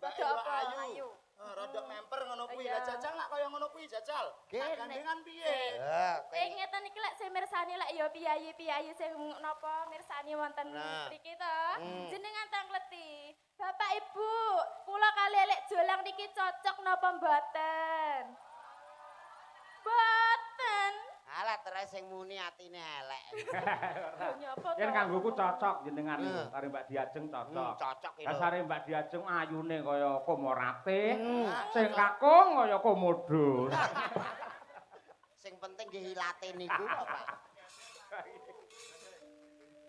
Mbak Rada apa? Ayu. Oh, rada memper ngono kuwi. Iya. Lah jajal nak kaya ngono kuwi jajal. Gene. Gandengan piye? Ya, kowe Eh ngeten iki lek sing mirsani lek ya piyayi-piyayi sing napa mirsani wonten Nah. mriki to. Jenengan tangkleti. Bapak Ibu, kula kali lek jolang niki cocok napa mboten? Mboten. Alah terus sing muni atine elek. Lho nyapa to? Yen kanggoku cocok jenengan niku karo Mbak Diajeng cocok. Cocok iki lho. Dasare Mbak Diajeng ayune kaya komorate, sing kakung kaya komodo. Sing penting nggih ilate niku kok, Pak.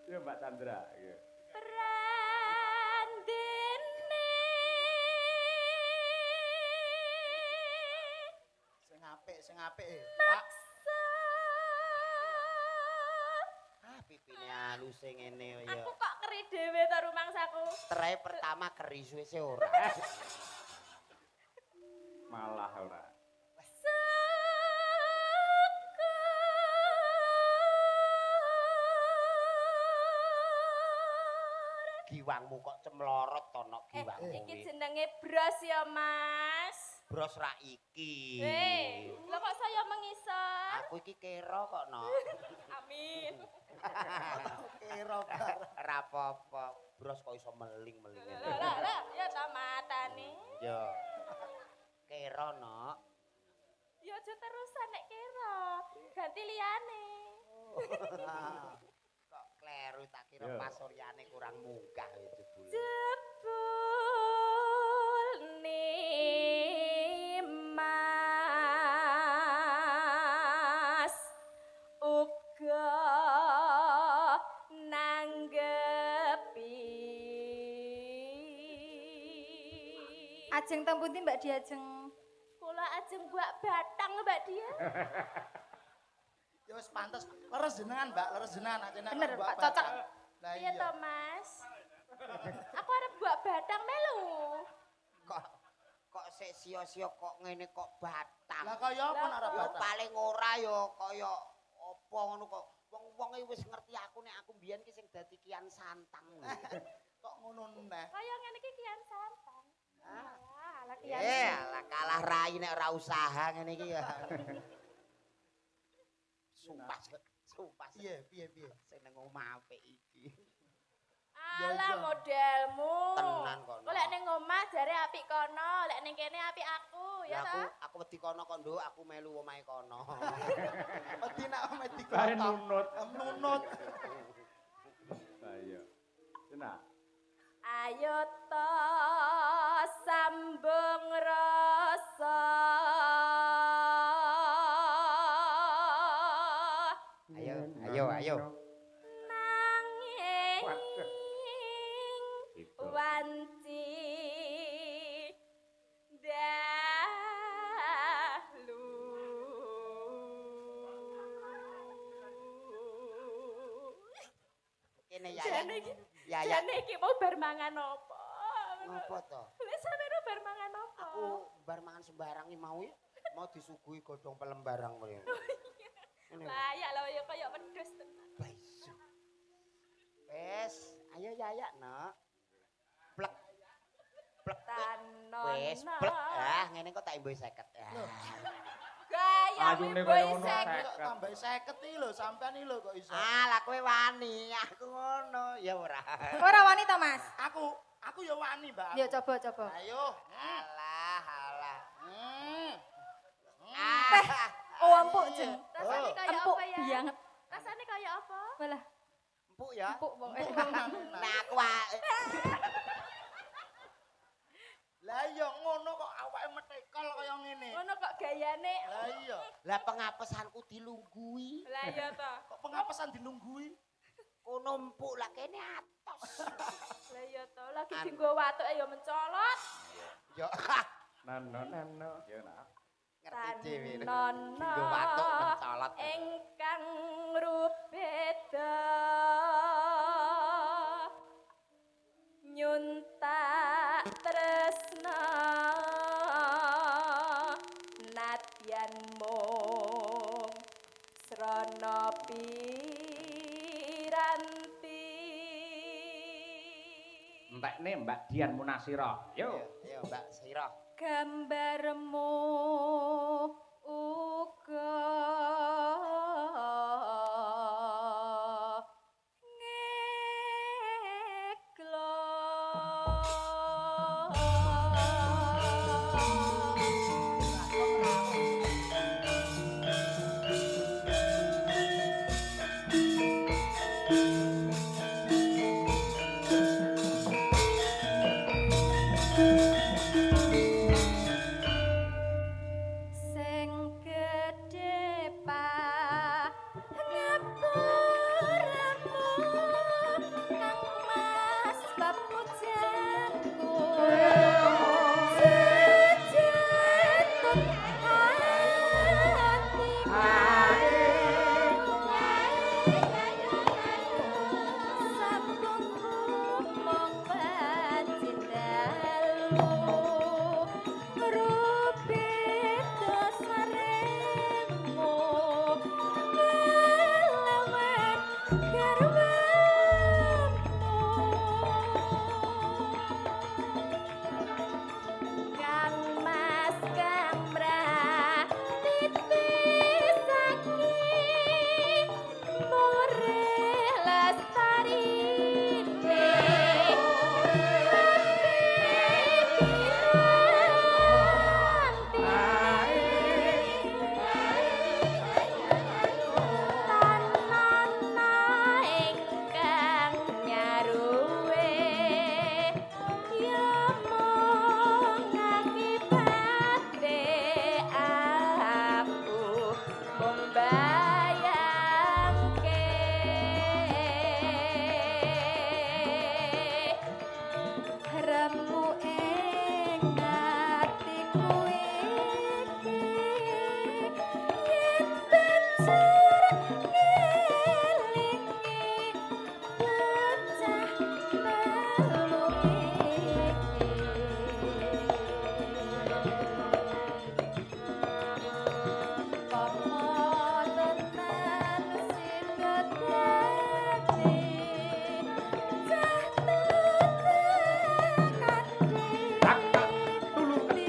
Ya Mbak Chandra, iya. Prandene Sing apik eh. Pak, maksa. Ah, pipine aluse ngene ya. Aku kok keri dhewe to rumangsaku. Trai pertama keri suwe-suwe ora. Malah ora. Syukur. Giwangmu kok cemlorot to nok giwangmu. Iki jenenge bros ya, Mas. Bros ra iki. Hei, lho kok saya mengisor? Aku iki kera kok nok. Amin. Kira barang. Ora apa-apa. Bros kok iso meling-meling ngene. Lah lah lah, ya ta matane. Yo. Kera nok. Ya aja terusan nek kira. Ganti liyane. Ah. Kok kleru tak kira Yo. pasuryane kurang munggah ya jebule. Jebul nimas uga nanggepi. Ajeng teng pundi Mbak Diajeng? Kula ajeng buak batang Mbak Dia. Ya wis pantes. Leres jenengan, Mbak, leres jenengan nek jenengan Bener, buak Pak, cocok. batang. Lah Piye iya. to, Mas? Aku arep buak batang melu. Kok kok sik sia-sia kok ngene kok batang. Lah kaya apa nek arep Ya batang? paling ora ya kaya apa ngono kok. Wong-wong iki wis ngerti aku nek aku mbiyen ki sing dadi Kian Santang. Kok ngono neh? Kaya ngene iki Kian Santang. Ah, ala Kian. Eh, lah kalah rai nek ora usaha ngene iki ya. Sumpah, sumpah. Piye, piye, piye? Sing nang omah apik iki. Alah Ya, iya. modelmu. Tenan kono. Kok lek ning omah jare apik kono, lek ning kene apik aku, ya Lah aku ta? aku wedi kono kok nduk, aku melu omahe kono. Wedi nek omahe Bae dikotok. nunut. Nunut. Lah iya. Enak. Ayo to sambung rasa. Ayo, ayo, ayo. Nanging Waduh. Itu. wanci dalu. Kene ya. Jane iki, Ya ya. jane iki mau bar mangan apa? Ngopo to? Lha sampeyan bar mangan apa? Aku bar mangan sembarang iki mau ya. Mau disuguhi godhong pelem barang mrene. Ngene. Layak lho ya kaya wedhus tenan. Baisu. Wes, ayo Yaya, Nok. Plek. Plek. Tanono. Wes, plek. Ah, ngene kok tak imbuhi 50. Ah. Gaya Ayune kaya ngono, seket. Kok tambahi 50 iki lho, sampean iki lho kok iso. Ah, lah kowe wani, aku ngono. Ya ora. Ora wani to, Mas? Aku ya wani, Mbak. Ya coba coba. Ayo. Alah, alah. Hmm. Ah. Oh, empuk jeng. Rasane kaya Empuk apa ya? banget. Rasane kaya apa? Walah, Empuk ya. empuk pokoke. Nah, aku Lah iya ngono kok awake metekol kaya ngene. Ngono kok gayane. Lah iya, lah pengapesanku dilunggui. Lah iya to. kok pengapesan dilunggui? Kono empuk lah kene atos. Lah iya to, lagi dienggo watuke ya mencolot. Yo Nano nano. Ya nak. ngerti dhewe. Tanono Dinggo watuk mencolot. Ingkang rubeda nyuntak tresna nadyan mung srana piranti. Entek Dinyantekne Mbak Dian Munasira. Yo. Yo Mbak Sira. Gambarmu uga ngeglo sing gedhe pangapuramu kang Mas bab pujanku jejetut atiku sambungku mung pacindalu rubeda saremu kelawan garwamu Kang Mas Kang Mratitisake more lestarine Tanana ingkang nyaruwe ya mung akibate aku mung bayangke remu ing atiku iki yen banjur ngelingi bocah telu iki Pomo tenan sida dadi cah Tak tak tulu tak.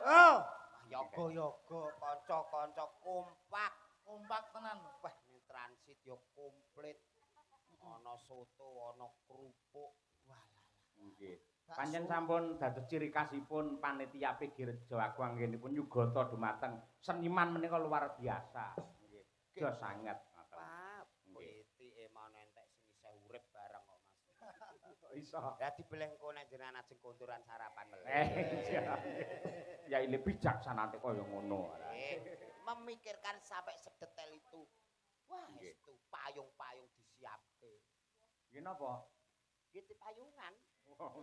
Oh, yoga-yoga kanca-kanca kompak. Kompak tenan. Wah, ning transit yo komplit. Ana soto, ana kerupuk. Walah. Nggih. Pancen sampun dados ciri khasipun panitia PG Rejo Agung anggenipun nyugata dumateng seniman menika luar biasa. Nggih. Jos sanget ngoten. Pak, Nggih. pitike mau entek sing isih urip bareng kok, Mas. Kok iso? Lah dibeleh engko nek jenengan ajeng konturan sarapan melih. Iya. Ya ile bijaksanane kaya ngono. Memikirkan sampai sedetail itu. Wah, Nggih. itu payung-payung disiapke. Nggih napa? Nggih payungan. Ah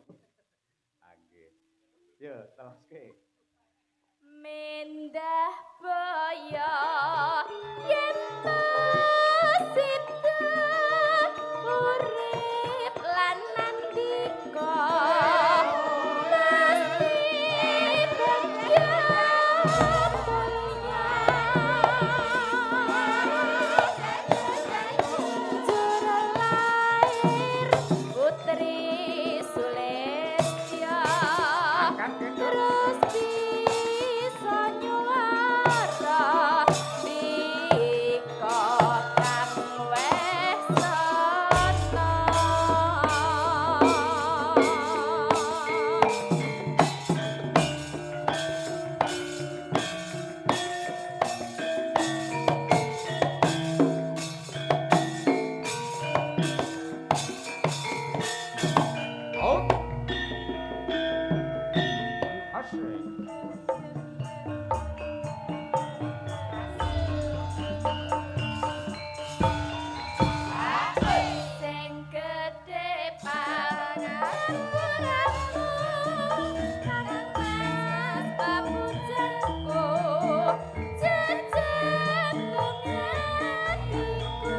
nggih. Yo, teruske. Mendah boyo yen to sida urip lan nandika mesti bagya mulya jur lair putri Sulistya Angkat gendong. terus bisa nyuara bika kang wes ana. Oh. Asik. Sing gedhe pangapuramu kang Mas papujanku jejetung atiku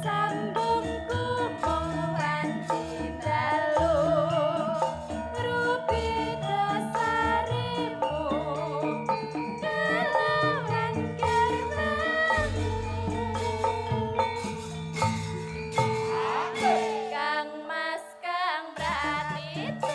sambungku mung wanci iki.